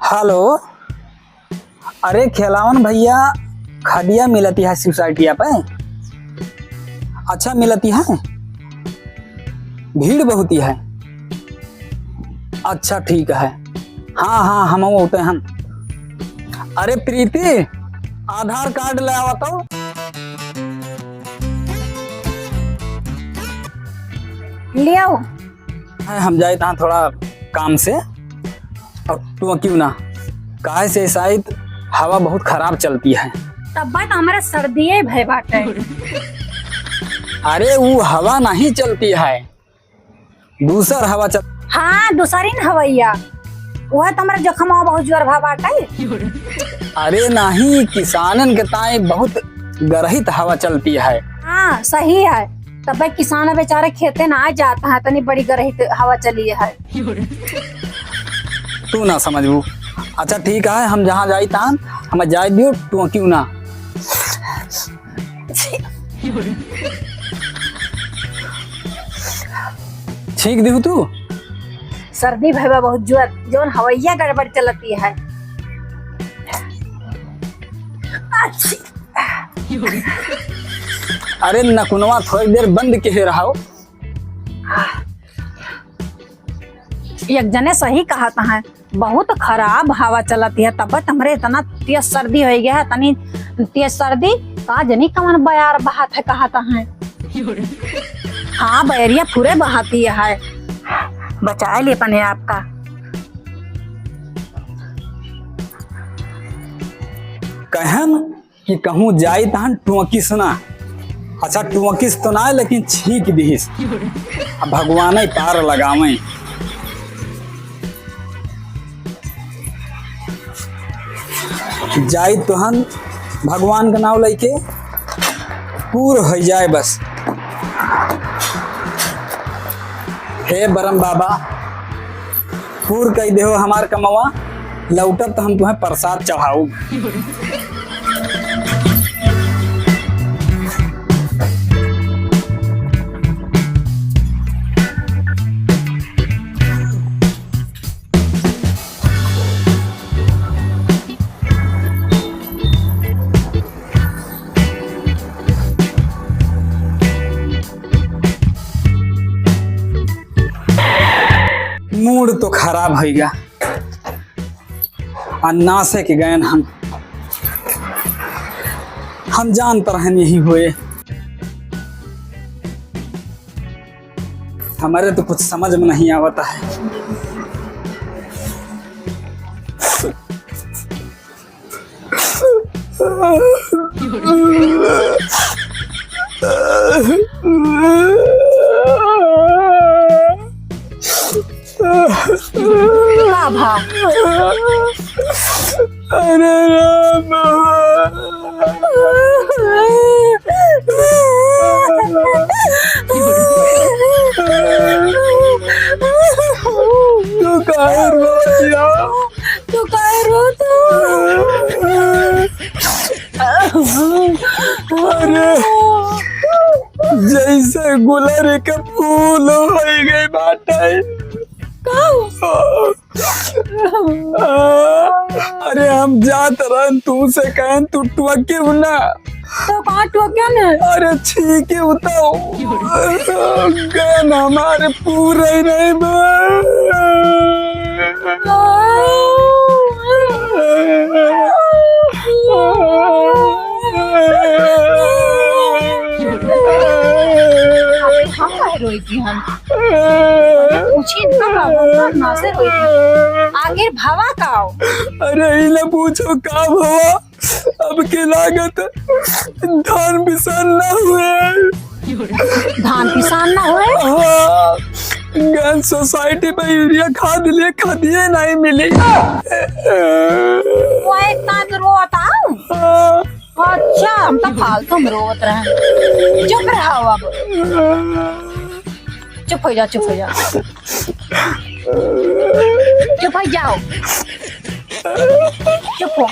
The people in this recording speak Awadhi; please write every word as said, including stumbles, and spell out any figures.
हेलो, अरे खेलावन भैया, खदिया मिलती है सोसाइटिया पे? अच्छा मिलती है, भीड़ बहुत ही है। अच्छा ठीक है, हाँ हाँ हम होते हैं। अरे प्रीति, आधार कार्ड ले आवा तो। ले आओ। है, हम जाइत हाँ थोड़ा काम से, और तू क्यों ना, काहे से शायद हवा बहुत खराब चलती है। तब बात हमारा सर्दिये भय बाटे। अरे वो हवा नहीं चलती है, दूसर हवा चल। हाँ, दूसरी न हवैया, वह तो हमारा जखमा बहुत जोर भा बाटे। अरे नहीं, किसानन के ताई बहुत गरहित हवा चलती है। हाँ सही है, तब किसान बेचारे खेते ना जात है, तनी बड़ी गरहित हवा चली है। तू ना समझबू। अच्छा ठीक है, हम जहाँ जाई तान हम जाए दियो, तू क्यों ना। छींक दिहु तू। सर्दी भैया बहुत जोर, जौन हवैया गड़बड़ चलती है। अच्छी। अरे नकुनवा थोड़ी देर बंद के रहो। एक जने सही कहत हैं, बहुत खराब हवा चलत है, तब त हमरे इतना तेज सर्दी होइ गया है, तनी तेज सर्दी का जनी कवन बयार बहात है कहत हैं। हाँ, बयरिया पूरे बहाती है, बचाए लिए अपने आप का। कहन कि कहूँ जाई तहन टोंकिस ना। अच्छा टोंकिस तो ना लेकिन छींक दिहिस। अब भगवान ही पार लगावे। जाई तहन भगवान का नाव लेके पूर हो जाए बस। हे बरम बाबा, पूर कई देहो हमार कमवा, लौटब त हम तुहें प्रसाद चढ़ाउब। मूड तो खराब होइगा। आ नासे के गयन हम, हम जानत रहन यही होए। हमारे तो कुछ समझ में नहीं आवता है। का भा? अरे राम बाबा। तू काहे रोत हया? तू काहे रोत हया? अरे, जैसे गुलर के फूल होइ गए बाटे। का? अरे, हम जात रहन, तू से कहन, तू टोकिउ ना। तो कहाँ टोकिया ने? अरे, छींकिउ तो। गन हमारे पूरे नहीं बा। हम काहे रोई थी हम? पूछी इनका का हुआ, का ना से रोई थी? आखिर भवा का हो? अरे, ई ना पूछो का भवा, अब के लागत धान पिसान ना हुए। धान पिसान ना हुए? हाँ, गन सोसाइटी पे यूरिया खाद लिए, खादिए नहीं मिली। वो इतना तो रोता हूँ। हाँ। अच्छा, हम तो फालतू में रोवत रहे। चुप रहो अब। चुप हो जाओ, चुप हो जाओ। चुप हो जाओ। चुप हो।